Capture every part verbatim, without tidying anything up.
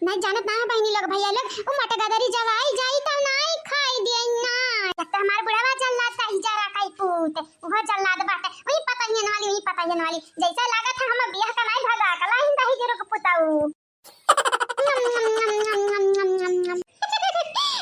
नहीं जानत ना है बहिनी लोग, भैया लोग, उ मटगदरी जब आई जाई तब नाई खाई दिए ना। जब तो हमार बुढ़वा जल्लाद का ही जरा काई पूत, उहो जल्लाद बाटे, वही पतहियन वाली, वही पतहियन वाली। जैसे लागत है हम बियाह कमाई भगा कलाइन दही के रुक पुताऊ।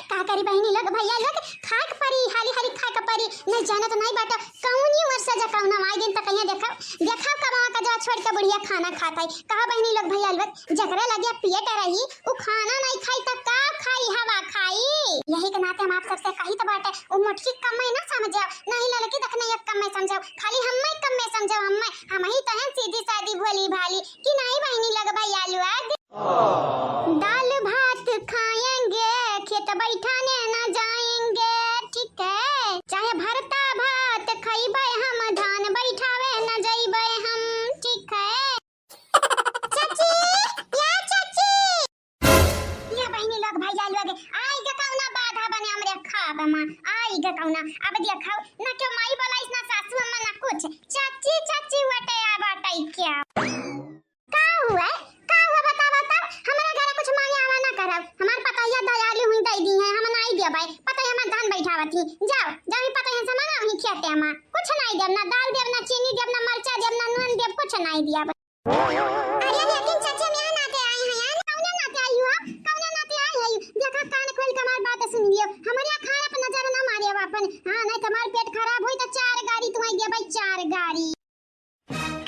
का करी बहिनी लोग, भैया लोग, खाए के परी, हाली हाली खाए के परी। नहीं जानत नहीं बाटा, कौनी वर्षा जा कौना माई दिन तक यहाँ देखा, देखा कब आवा का जवा छोड़ के बुढ़िया खाना खाता है। कहा बहिनी लोग, भैया लोग, जकरे लगे पेट रही, उ खाना नहीं खाई त का खाई, हवा खाई। यही के नाते हम आप सबसे कही तो बाटे, उ मोटकी कम में ना समझो, नहीं लड़की देखने एक कम में समझो, खाली हम्मे कम में समझो, हम्मे, हम ही तो हैं सीधी सादी भोली भाली, कि नहीं बहिनी लोग, भैया लोग। दाल भात खाएंगे, खेत बैठाने ना जाएंगे, ठीक है? चाहे भरता भात खइबे हम, धान बैठावे ना जइबे हम, ठीक है? चाची, या चाची। ये बहिनी लोग, भैया लोग, आई ग कौना बाधा बने हमरे खाब मा, आई ग कौना। अब देखो, ना क्यों माई बोलाइस, ना सासू अम्मा, ना कुछ। चाची, चाची वटे आ बाटई क्या? का हुआ? का हुआ बतावा तब? हमरा घरे कुछ मांगे आवा ना करब। हमार पतोहिया दयालु हुई, दई दी है, हम नाई देबै। पतोहिया हमार धान बैठावत ही। जाओ, जाओ ही पतोहिया से मांगा वही खेते मा। कुछ नाई देब, ना दाल देब, ना चीनी देब, ना मरचा देब, ना नून देब, कुछ नाई देब। अरे लेकिन चाची, हम यहाँ नाते आई हैं यार, कौने नाते आई हो? कौने नाते आई है? देखा कान खोल के हमार बात सुन लियो। हमारे यहाँ खाए पर नजर ना मारे अब अपन। हाँ, नहीं तो हमार पेट खराब होई तो चार गारी तुम्हारी देबै, चार गारी।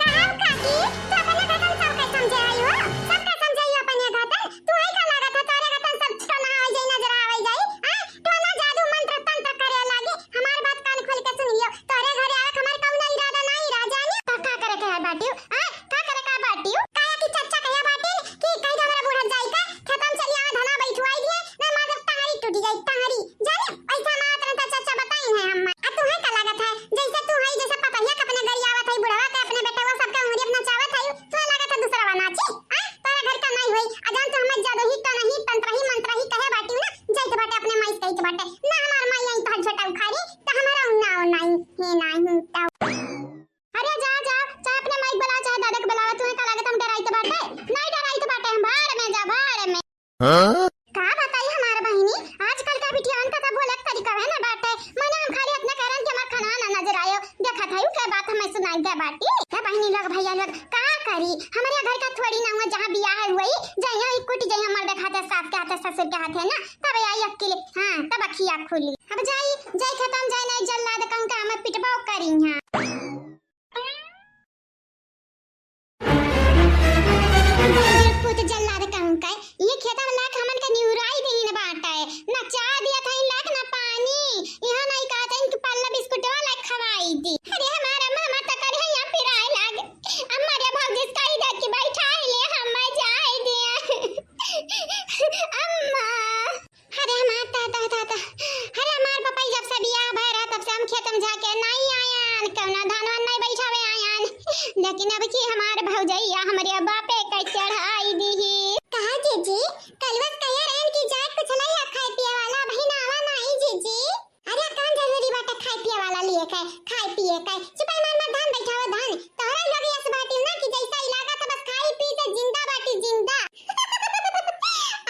कहाँ काकी, तू अपने घटन सबके समझे आई हो? सबके समझे आई हो अपने घटन? तू ही का लागत है, तोरे घटन सब टोना आवे जाई, नजर आवे जाई? हाँ? टोना, जादू, मंत्र, तंत्र करे लागी। हमार बात कान खोल के सुन लियो। तोरे घरे आवे के हमार कौनो इरादा नाई रहा जानी। तो का करे के है बाटियो? हाँ? का करे का बाटियो? काहे कि चच्चा कहिया बाटिन कि कहीं हमरा बूढ़ा जाई का? खेतम चली आवा, धना बैठवाई दिए, ना मार जब टहरी टूटी जाई, टहरी। जाने, ऐसा मात रहता चाचा बताई है हम। आ तू है का लागत है? जैसे तू है, जैसे पतहिया के अपने गरियावत है, बुढ़वा के अपने बेटवा सबके उंगली अपना चावत है, तू लागत है दूसरा बना छी? आ? तोरा घर का नहीं होई। आ जान तू हमें जादू ही, टोना ही, तंत्र ही, मंत्र ही कहे बाटी ना, जाइत बाटे अपने माई से कहित बाटे। ना हमार माई आई तो झोटा उखाड़ी, तो हमारा उन्ना ओ नहीं, हे नहीं तो। अरे जा, जा, चाहे अपने माई के बुलावा, चाहे दादा के बुलावा, तू है का लागत हम डराइत बाटे? नहीं डराइत बाटे हम, भाड़ में जा, भाड़ में। हाँ? का बताई हमार बहिनी, आजकल का बिटियान का तो बोले के तरीका है ना बाटे। मने हम खाली इतना कहरन कि हमार खाना ना नजर आयो। देखा था यू के बात हमें सुनाई दे बाटी। हे बहिनी लोग, भैया लोग, का करी? हमारे घर का थोड़ी ना हुआ, जहाँ बियाह है वही, जहाँ ही कुट जाए हमार देखाते सास के हाथे, ससुर के हाथे ना, तब आई अकेले, हाँ, तब अखिया खुली। अब जाई, जाई खत्म, जाई नहीं जल्लाद कहूँ का हमें पिटबो करी यहाँ। पूत जल्लाद कहूँ का, ये खेतवा लाग हमन के निहुराई देहिन बाटे, ना चाह दिया था लाग ना पानी, यहाँ नहीं कहा था इनके पल्ला बिस्कुटवा लाग खवाई दी। अरे हमारा मामा तो कर है यहाँ पिराए लाग, अम्मा रे भौजी से कही दे कि बैठाई ले हम जाए दिया। अम्मा। अरे हमार ता, ता, ता, ता। अरे हमार पपई जब से बियाह भय रहा, तब से हम खेत में जाके नाई आयान, कौना धान वान नाई बैठावे आयान। लेकिन अब की हमार भौजैया हमरे बापे के चढ़ाई दीही। कहा जीजी, कलवस कहिया रहन कि जाए कुछ लइया खाए पिए वाला, अबहिन आवा नाई जीजी। अरे कौन जरूरी बाटे खाए पिए वाला लिए के, खाए पिए के? चुपाई मार मार धान बैठावा धान। तोहरा लोग यस बाटिउ ना कि जैसा इलाका तो बस खाई पी के जिंदा बाटी जिंदा।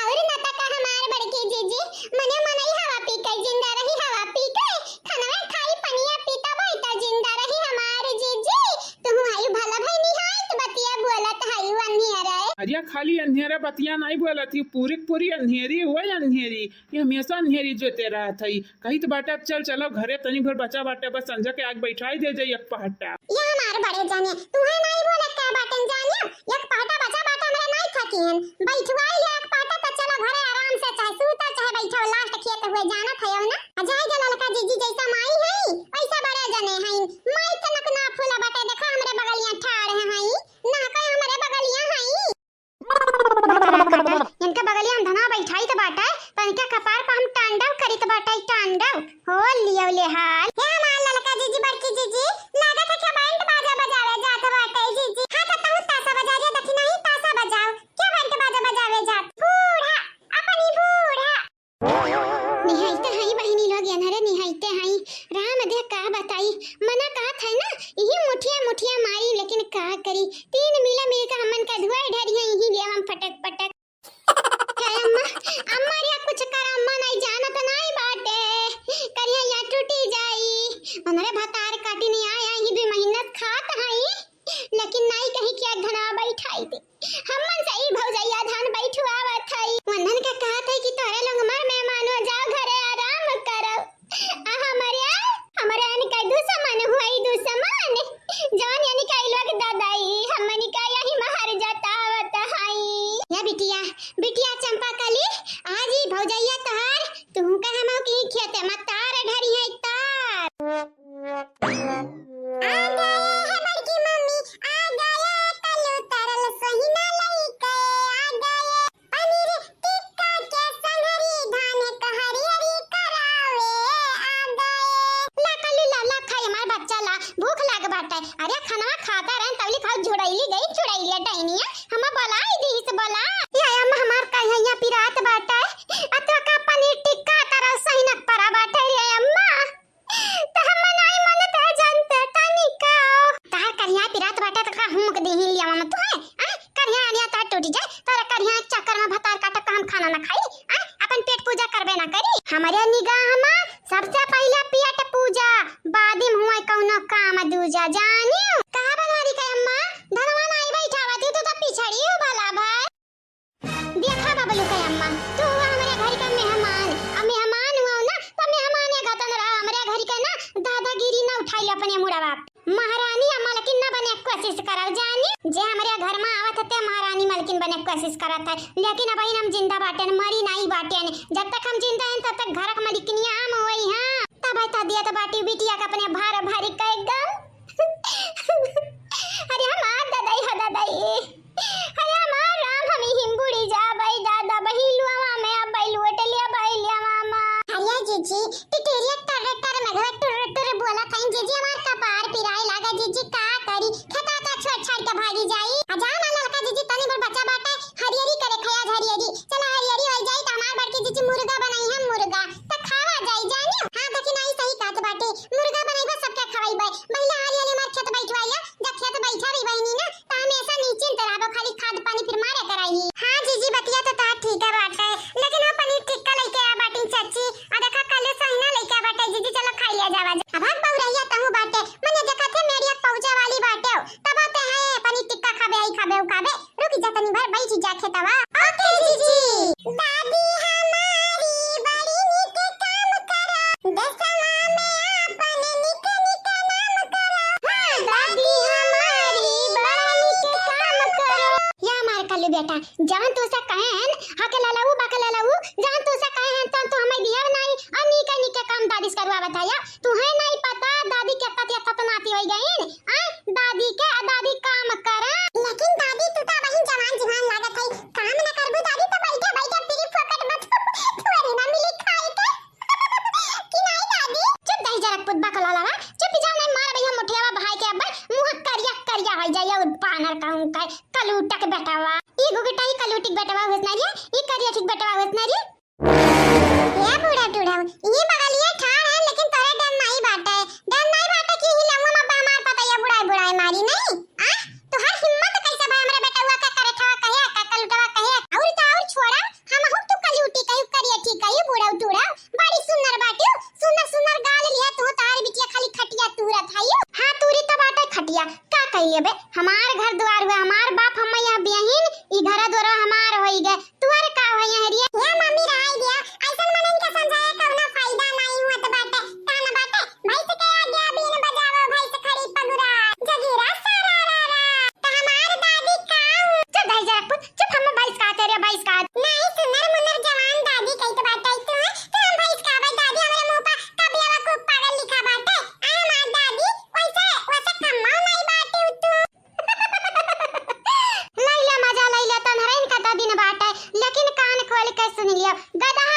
और ना तो का हमार बड़की जीजी, मने मनई हवा पी के जिंदा रही, हवा पी के, खाना खाई पनिया पीता बाई तो जिंदा रही हमार जीजी। तुहू आई भला भाई निहायत बतिया बोलत हई अन्हियरा। अरे खाली अन्हियरा बतिया नहीं बोलत ही, पूरी के पूरी अन्हियरी हुआ अन्हियरी। ये हमेशा अन्हेरी जोते रहत हई। कहित बाटे, "अब चल, चलो घरे, तनी भर बचा बाटे, बस संझा के आग बैठाई दे जाई एक पहटा।" ये हमार बड़े जाने, तुहे नाई बोले के बाटे जाने, एक पहटा बचा बाटे, हमरे नाई थकी हन। बैठवाई ले एक पहटा, तो चलो घरे आराम से, चाहे सूता, चाहे बैठो, last खेत हुए जानत हयो ना। आ जाए जो ललका जीजी जैसा माई हई, वैसा बड़े जाने हई। माई तनक ना फूला बाटे, देखा हमरे बगलिया ठाड़ हई, ना कोई हमरे बगलिया हई। इनका बगलिया हम धनवा बैठाइत बाटे, तो इनके कपार पर हम तांडव करित बाटे, तांडव। हो लियो ले हाल। हे हमार ललका जीजी, बड़की जीजी, लागत है कि बैंड बाजा बजावे जात बाटे जीजी। हाँ, तो तहु तासा बजा रे, दखिना ही तासा बजाओ। क्या बैंड बाजा बजावे जात? बूढ़ा, अपनी बूढ़ा। निहाइते हई बहिनी लोग, एनहरे निहाइते हई। राम दे का बताई, मना कहत है ना, इही मुठिया मुठिया मारी, लेकिन का करी, तीन मिला मिल के हमन के धुआई ढरी है, इही ले हम फटक फटक। लेकिन नाई कहीं के धनवा बैठाई दे। हमन से ई भौजैया धान बैठवावत हई। वन्हन के कहत हई कि तोहरे लोग हमार मेहमान हो, जाओ घरे आराम करो। आ हमरे, हमरे यानी का दुश्मन हुई, दुश्मन। जौन यानी का ई लोग ददाई, हमनी का यही महर जतावत हई। या बिटिया, बिटिया चंपा कली, आज ई भौजैया तोहार, तुहू का हमहू की खेते में तार ढरी है तार। आ गए है बड़की मम्मी, आ गए कलू तरल सोहिना लइके, आ गए पनीर टिक्का के संगरी धान कहरी हरी करावे, आ गए। ला कलू ला, ला खाई हमार बच्चा ला, भूख लाग बाटे। अरे खाना खाता रहन तौली खाओ, झुड़ैली गई, चुड़ैलिया डैनिया, हम बोलाई दी से बोला। या अम्मा हमार कहिया पिरात बाटे, आ तो का पनीर टिक्का तरल सोहिना परा बाटे रे अम्मा। त हम नाई मनत है जानते तनिका। तहार करिया पिरात बाटे त का हुमुक देही लियावा में तू है? आ? करिया अनिया तहार टूट जाए, तोरा करिया चक्कर में भतार काटा त हम खाना ना खाई। आ? अपन पेट पूजा करबे ना करी। हमरे निगाह में सबसे पहले पेट पूजा, बाद में हुआ कौनो काम दूजा, जानियो? कहा बनवारी का अम्मा, धनवा नाई बैठावती तू तो पिछड़ी हो भला भाई। देखा बबलू के अम्मा, तू हुआ हमरे घर का मेहमान, अब मेहमान हुआ ना, तो मेहमान है गतन रहा, हमरे घर के ना दादागिरी ना उठाई अपने मुड़वा। महारानी या मलकिन ना बने कोशिश करल जानी, जे हमरे घर में आवत हते महारानी मलकिन बने कोशिश करत है, लेकिन अब हम जिंदा बाटेन, मरी नाई बाटेन। जब तक हम जिंदा हैं तब तक घर के मलकिनिया हम होई हैं। तब बता दिया तो बाटी बिटिया के अपने भार भारी कह गम। अरे हमार दादाई हो दादाई। अरे हमार राम, हम हिम बुड़ी जाबै दादा, बहिलुआ में अब बैलुआ टलिया बैलिया मामा। अरे जीजी, टिटेरिया टर टर मेघवा टुर टुर बोला कहीं जीजी, हमार कपार पिराए लागा जीजी, का करी? खेता का छोड़ छाड़ के भागी जाई। आ जा ना ललका जीजी, तनी भर बचा बाटे, हरियरी करे खया हरियरी। चला हरियरी हो जाई त हमार बड़की जीजी मुर्गा बनाई है मुर्गा, त खावा जाई जानियो। हाँ देखी नाई सही कहत बाटे, मुर्गा बनाई बस सबके खवाई बे। पहले हरियरी हमार खेत बैठवाई ले, जब खेत बैठा भी बहिनी ना, त हमेशा निश्चिंत रहबो, खाली खाद पानी फिर मारे कराई। हाँ जीजी, बतिया तो तहार ठीक है बाटे, लेकिन हम पनीर टिक्का लेके आ बाटी चाची, आ देखा कल सोहिना लेके आ बाटे जीजी, चलो खाई लिया जावा जा। अब हक बहुरहिया तहूँ बाटे, मने देखा थे मेरिया पहुँचे वाली बाटे, तब आते हैं पनीर टिक्का खाबे, आई खाबे, उ खाबे, रुक जा तनी भर बैठ जा खेतवा। ओके जीजी। दादी हमारी बड़ी नीक काम करो, देशवा में आपन नीक नीक नाम करो। हाँ, दादी हमारी बड़ा नीक काम करो। या हमार कल्लू बेटा, जवन तू से कहे हैं, हके ललऊ, बक ललऊ, जवन तू से कहे हैं, तवन तू हमें दिया नहीं, और नीके नीके काम दादी से करवा बताया। तू है नहीं पता, दादी के तत या तत नाती होई गईन। आ, दादी के, दादी काम करा। लेकिन दादी, तू तो वही जवान जुवान लागत है, काम न करबू दादी, तो बैठे बैठे फ्री फोकट में तोरी ना मिली खाए के। कि नहीं दादी? चुप दही जरा पुत बकला लगा, चुप जा नहीं मार भैया मुठियावा भाई के अब्बे, मुँह करिया करिया हो जाइए, उद पानर कहूँ के, कलूटक बेटावा। ई गुगटा, ई कलूटिक बेटावा हुस ना रे, ई करिया ठीक बेटावा हुस ना रे। ए बूढ़ा टूढ़ा, ई बगलिया ठाड़ है, लेकिन तोरे डर नाई बाटे। डर नाई बाटे कि ही लमुआ में हमार पतैया बुढ़ाई बुढ़ाई मारी नहीं? आ? तोहार हिम्मत कैसे भाई हमरे बेटवा का करे ठवा कहे, का कलुटवा कहे? और तो और छोड़ा, हम हम तू कलूटी कही, करिया ठीक कही, बूढ़ा टूढ़ा, बड़ी सुंदर बाटियो, सुंदर सुंदर गाल लिया तू, तोहार बिटिया खाली खटिया तूरत है यू। हाँ, तूरी तो बाटे खटिया, का कही लेबे? हमार घर द्वार हुआ, हमार बाप हम यहाँ बियहिन, ई घर द्वार हमार होई गए, तुहरे का होई है रे? ए मम्मी, रहाई दिया, ऐसन मनन के समझाए कौनो फायदा नहीं हुआ तो बाटे, का न बाटे? भैंस के आगे बीन बजावो, भैंस खड़ी पगुरा, जगीरा सारा रा रा। तो हमार दादी का हूँ? चुप भाई जरा कुछ, चुप, हम भैंस का तेरे भैंस का। नहीं, सुनर मुनर जवान दादी कही तो बाटे तू, तो हम भैंस का भाई दादी हमरे मुंह पर कब लेवा को पागल लिखा बाटे। आ हमार दादी वैसे, वैसे कम्मा नहीं बाटे तू। लैला मजा लैला तनहरैन का त दिन बाटे, लेकिन कान खोल के सुन लियो, गदहा